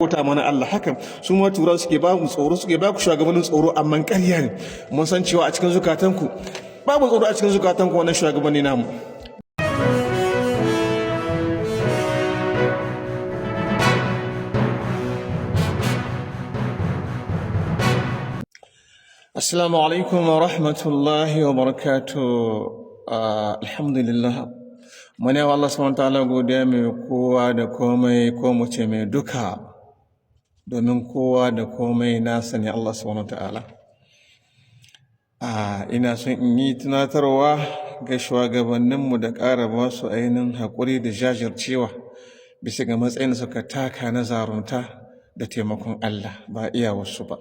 Bauta mana Allah. Haka su ma Turawa suke ba mu tsoro, suke ba ku shugabannin tsoro, amma ƙarya ne. Mun san cewa a cikin zukatanku babu tsoro, a cikin zukatanku wannan shugabanni namu. Assalamu alaikum wa rahmatullahi wa barakatuh. Alhamdulillah. Muna wa Allah subhanahu wa ta'ala godiya, mai kowa da komai, ko mu ce mai duka, domin kowa da komai nasa ne, Allah subhanahu wa ta'ala. Ina son in yi tunatarwa ga shugabanninmu da ƙara ba su ainihin haƙuri da jajircewa bisa ga matsayin da suka taka na zarunta da taimakon Allah, ba iya wasu ba.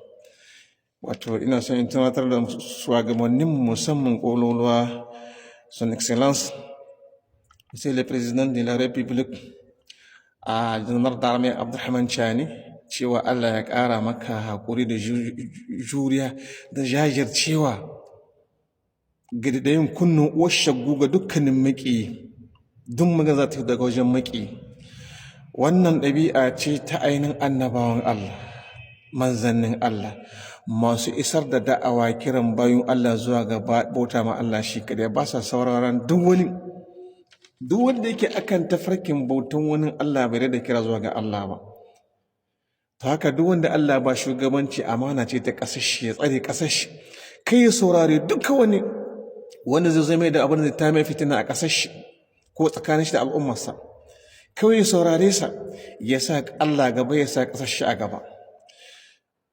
Wato ina son in tunatar da shugabanninmu, musamman ƙololuwa, Son Excellence Monsieur le Président de la République, a Janar d'Armée Abdurrahman Chani, cewa Allah ya ƙara maka haƙuri da juriya da jajircewa ga da yin kunnen uwar shaggu ga dukkanin maƙiyi, duk magana za ta daga wajen maƙiyi. Wannan ɗabi'a ce ta ainihin annabawan Allah, manzannin Allah, masu isar da da'awa, kiran bayan Allah zuwa ga bauta ma Allah shi kaɗai. Ba sa sauraron duk wani, duk wanda yake akan tafarkin bautan wani Allah bai da kira zuwa ga Allah ba. To haka duk wanda Allah ba shugabanci, amana ce ta ƙasar shi, ya tsare ƙasar shi, kai ya saurare duka wani wanda zai zama da abin da ta mai fitina a ƙasar shi ko tsakanin shi da al'ummarsa. Kawai ya saurare sa, ya sa Allah gaba, ya sa ƙasar shi a gaba.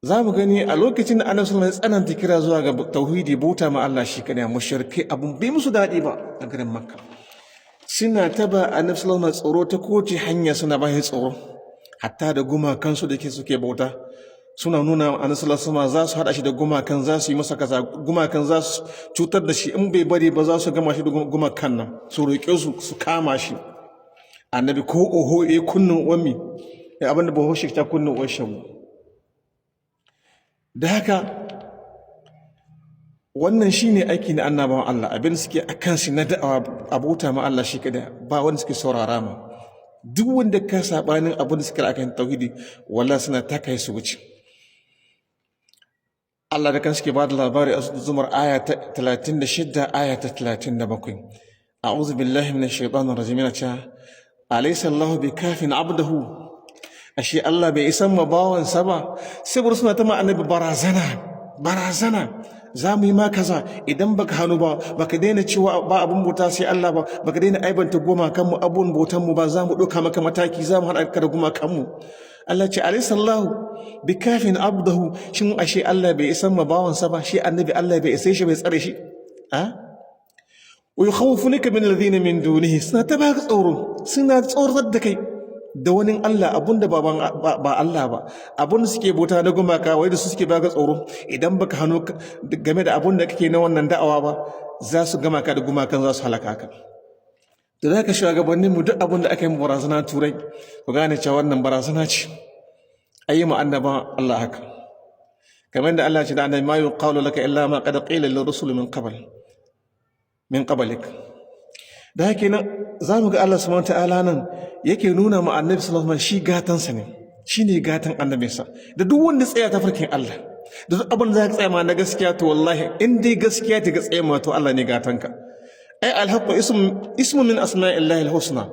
Za mu gani a lokacin da Annabi sallallahu alaihi tsananta kira zuwa ga tauhidi, bauta ma Allah shi kadai, mushrikai abun bai musu daɗi ba a garin Makka. Suna taba Annabi sallallahu alaihi tsoro ta kowace hanya, suna ba shi tsoro hatta da gumakansu da ke suke bauta. Suna nuna Annabi sallallahu alaihi za su haɗa shi da gumakan, za su yi masa kaza, gumakan za su cutar da shi in bai bari ba, za su gama shi da gumakan nan, su roƙe su su kama shi. Annabi ko oho, eh, kunnin uwan ya abinda ba hoshi ta kunnin uwan shagu. Da haka wannan shine aiki na annabawan Allah, abin suke akan shi na da'awa, abota ma Allah shi kada, ba wanda suke saurara ma. Duk wanda ka sabanin abin da suke akan tauhidi, wallahi suna taka su wuce. Allah da kansa ke ba da labari a Zumar, aya ta 36, aya ta 37. A'udhu billahi minash shaitanir rajim. Yana cewa: "Alaysa Allahu bikafin abdahu?" Ashe Allah bai isan ma bawansa ba? Sai suna ta ma Annabi barazana, barazana: za mu yi ma kaza idan baka hannu ba, baka daina cewa ba abun bauta sai Allah ba, baka daina aibanta gumakan mu, abun bautan mu ba, za mu ɗauka maka mataki, za mu haɗa ka da gumakan mu. Allah ce: "Alaysa Allahu bikafin abdahu?" Shin ashe Allah bai isan ma bawansa ba? Shi Annabi, Allah bai isai shi bai tsare shi a wa yukhawwifunaka min alladhina min dunihi. Suna ta baka tsoro, suna tsoratar da kai da wani Allah, abun da ba Allah ba, abun da suke bauta na gumaka, wai da su suke baka tsoro, idan baka hannu game da abun da kake na wannan da'awa ba, za su gama ka da gumakan, za su halaka ka. To da haka shugabannin mu, duk abun da aka yi barazana Turai, ku gane cewa wannan barazana ce. Ayi mu annaba Allah haka, kamar da Allah ya ce da Annabi: "Ma yuqalu laka illa ma qad qila lirrusul min qabl min qablik." Da haka nan za mu ga Allah subhanahu ta'ala nan yake nuna ma Annabi sallallahu alaihi wasallam shi gatansa ne, shi ne gatan annabinsa da duk wanda tsaya ta farkin Allah. Da duk abin da za ka tsaya ma na gaskiya, to wallahi in dai gaskiya ta ga tsaya ma, to Allah ne gatanka. Ai alhaqqu ismu min asma'illahi alhusna.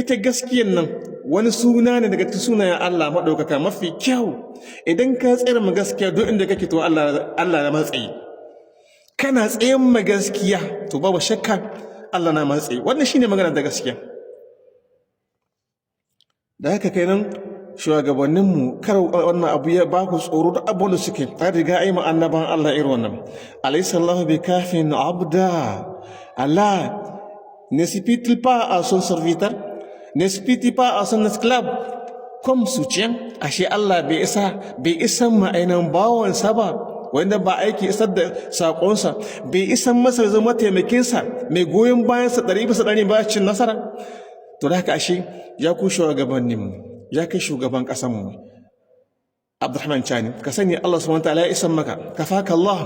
Ita gaskiyan nan wani suna ne daga cikin sunayen Allah madaukaka mafi kyau. Idan ka tsaya ma gaskiya duk inda kake, to Allah na matsayi. Kana tsayen ma gaskiya, to babu shakka Allah na matsayi. Wannan shine magana da gaskiya. Da haka kai nan shugabanninmu, kar wannan abu ya ba ku tsoro da abubuwan da suke ta riga ai ma annaban Allah irin wannan. "Alaysa Allahu bikafin abda?" Allah ne suffit-il pas à son serviteur? Ne suffit-il pas à son esclave comme soutien? Ashe Allah bai isa ma ainihin bawansa ba, wanda ba aiki isar da saƙonsa, bai isan masa zama taimakinsa, mai goyon bayansa 100% ba cin nasara? To da haka ashe ya ku shugabanninmu, ya kai shugaban ƙasanmu Abdurrahman Chani, ka sani Allah subhanahu wataala ya isan maka. Kafaka Allah.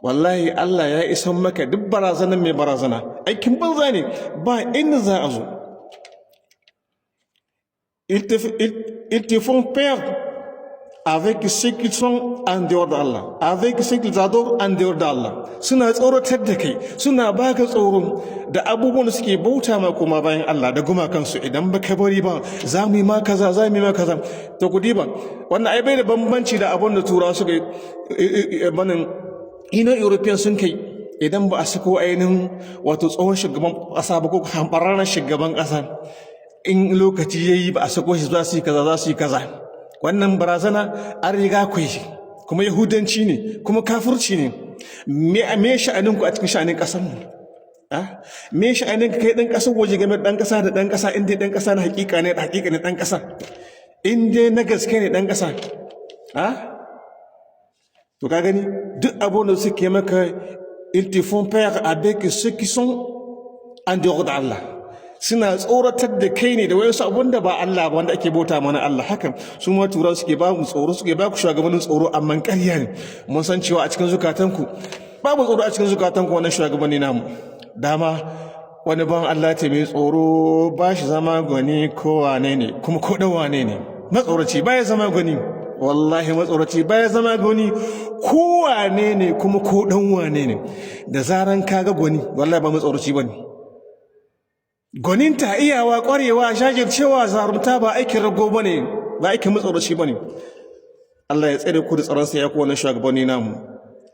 Wallahi Allah ya isan maka. Duk barazanan mai barazana aikin banza ne, ba inda za a zo. Ils te font peur avec ceux qui sont en dehors d'Allah, avec ceux qu'ils adorent en dehors d'Allah. Suna tsoratar da kai, suna baka tsoro da abubuwan da suke bauta ma kuma bayan Allah da gumakansu. Idan baka bari ba, za mu yi ma kaza, za mu yi ma kaza. To ku diba, wannan ai bai da bambanci da abun da Turawa suka yi manin ina European sun kai. Idan ba a sako ainihin wato tsohon shugaban ƙasa ba ko hambararren shugaban ƙasa, in lokaci ya yi ba a sako shi, za su yi kaza, za su yi kaza. Wannan barazana an riga ku yi, kuma Yahudanci ne, kuma kafirci ne. Me sha'aninku a cikin sha'anin ƙasar mu? Me sha'anin kai ɗan ƙasar waje game da ɗan ƙasa da ɗan ƙasa? In dai ɗan ƙasa na hakika ne, hakika ne ɗan ƙasa, in dai na gaske ne ɗan ƙasa. To ka gani, duk abun da suke maka, ils te font peur avec ceux qui sont en dehors d'Allah. Suna tsoratar da kai ne da wayansu abun da ba Allah ba, wanda ake bauta mana Allah. Hakan su ma Turawa suke ba mu tsoro, suke ba ku shugabannin tsoro, amma ƙarya ne. Mun san cewa a cikin zukatanku babu tsoro, a cikin zukatanku wannan shugabanni namu. Dama wani ban Allah ce, mai tsoro ba shi zama gwani, ko wane ne kuma ko dan wane ne. Matsoraci ba ya zama gwani, wallahi matsoraci ba ya zama gwani, ko wane ne kuma ko dan wane ne. Da zaran kaga gwani, wallahi ba matsoraci bane. Gwaninta, iyawa, kwarewa, jajircewa, zarumta ba aikin rago bane, ba aikin matsoraci bane. Allah ya tsare ku da tsaron sa, ya ku wannan shugabanni namu.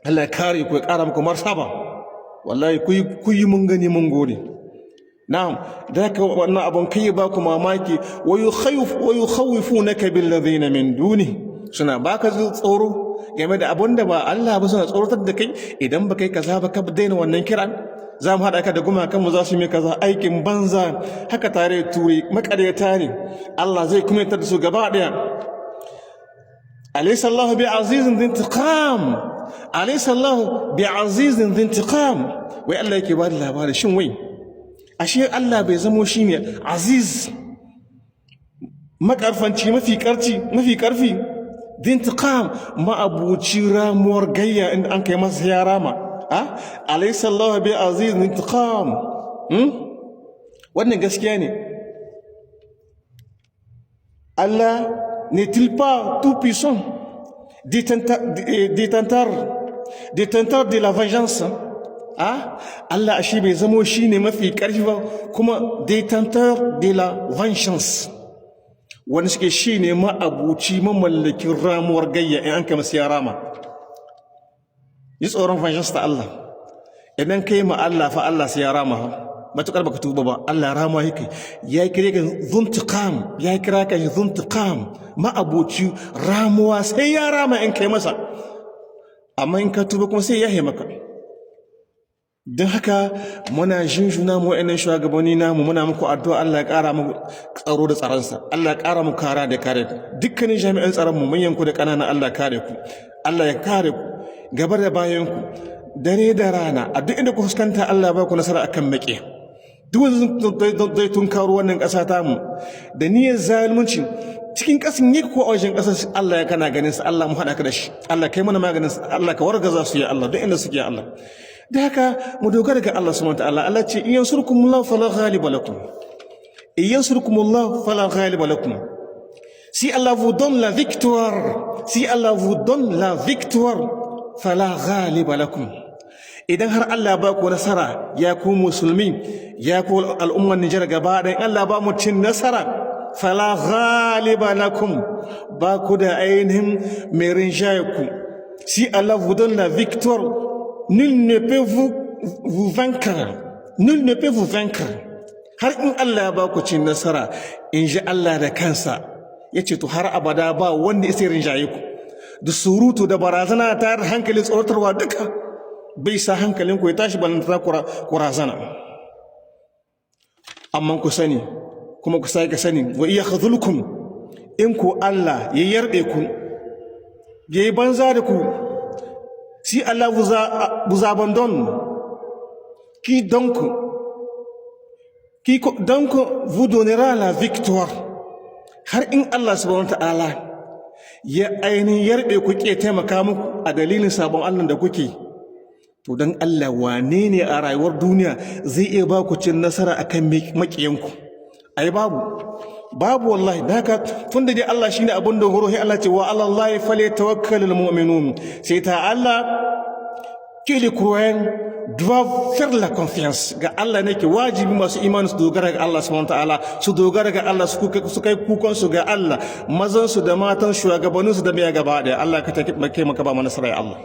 Allah ya kare ku, ya kara muku martaba. Wallahi ku yi, mun gani, mun gode. Na'am, da haka wannan abun kai ba ku mamaki. Wa yukhawifunaka bil ladina min duni, suna baka tsoro game da abun da ba Allah ba. Suna tsoratar da kai, idan ba kai kaza ba, ka daina wannan kiran, za mu haɗa ka da gumakan mu, za su yi kaza. Aikin banza. Haka tare Turai makaryata ne, Allah zai kuma da su gaba ɗaya. أليس الله بعزيز ذي انتقام؟ أليس الله بعزيز ذي انتقام؟ Wai Allah yake ba da labari, shin wai ashe Allah bai zamo shine aziz, makarfanci, mafi karci, mafi karfi, ذي انتقام, ma'abuci ramuwar gayya, inda an kai masa ya rama? A أليس الله بعزيز ذي انتقام? Wannan gaskiya ne. Allah n'est-il pas tout puissant, détenteur de la vengeance? Ah, Allah ashe bai zamo shine mafi ƙarfi ba, kuma détenteur de la vengeance, wani suke shine ma'abuci, mamallakin ramuwar gayya, in an kama ya rama. Yi tsoron vengeance ta Allah. Idan kai ma Allah fa, Allah sai ya rama. Matukar baka tuba ba, Allah rama yake. Ya kire ka ذو انتقام, ya kira ka ذو انتقام, ma'abuci ramuwa, sai ya rama in kai masa. Amma in ka tuba kuma, sai ya maka. Don haka muna jinjuna mu wa'annan shugabanni namu, muna muku addu'a, Allah ya ƙara muku tsaro da tsaronsa, Allah ya ƙara muku kara da kare ku. Dukkanin jami'an tsaron mu, manyan ku da ƙananan, Allah ya kare ku, Allah ya kare ku gaba da bayan ku, dare da rana, a duk inda ku fuskanta. Allah ya ba ku nasara akan maƙiya. Duk wanda zai tunkaro wannan ƙasa tamu da niyyar zalunci, cikin ƙasan yake ko a wajen ƙasar, Allah ya kana ganin sa, Allah mu haɗa ka da shi. Allah kai mana maganin sa, Allah ka wargaza su, ya Allah, duk inda suke, ya Allah. Da haka mu dogara ga Allah سبحانه وتعالى. Allah ce: إن ينصركم الله فلا غالب لكم. إن ينصركم الله فلا غالب لكم. Si Allah vous donne la victoire, si Allah vous donne la victoire, فلا غالب لكم. Idan har Allah ba ku nasara, ya ku musulmi, ya ku al'ummar Nijar gaba ɗaya, Allah ba mu cin nasara, فلا غالب لكم, ba ku da ainihin mai rinjaye ku. Si Allah vous donne la victoire, nul ne peut vous vaincre, nul ne peut vous vaincre. Har in Allah ya ba ku cin nasara, in ji Allah da kansa ya ce, to har abada ba wanda ya sai rinjaye ku. Da surutu da barazana ta hankali, tsoratarwa duka bai sa hankalin ku ya tashi, balantana ku razana. Amma ku sani, kuma ku sake sani, وإن يخذلكم, in ku Allah ya yarbe ku, ya yi banza da ku, si Allah vous abandonne, qui donc vous donnera la victoire? Har in Allah سبحانه وتعالى ya ainihin yarbe ku, ke taimaka muku a dalilin sabon Allah da kuke, to don Allah wane ne a rayuwar duniya zai iya ba ku cin nasara akan makiyanku? Ai babu. Babu wallahi. Da haka tun da dai Allah shine abun dogaro, sai Allah ce وعلى الله فليتوكل المؤمنون. C'est à Allah que les croyants doivent faire la confiance. Ga Allah ne ke wajibi masu imani su dogara ga Allah سبحانه وتعالى, su dogara ga Allah, su kai kukan su ga Allah, mazan su da matan, shugabannin su da mai gaba daya. Allah ka taimake maka, ba mu nasara ya Allah.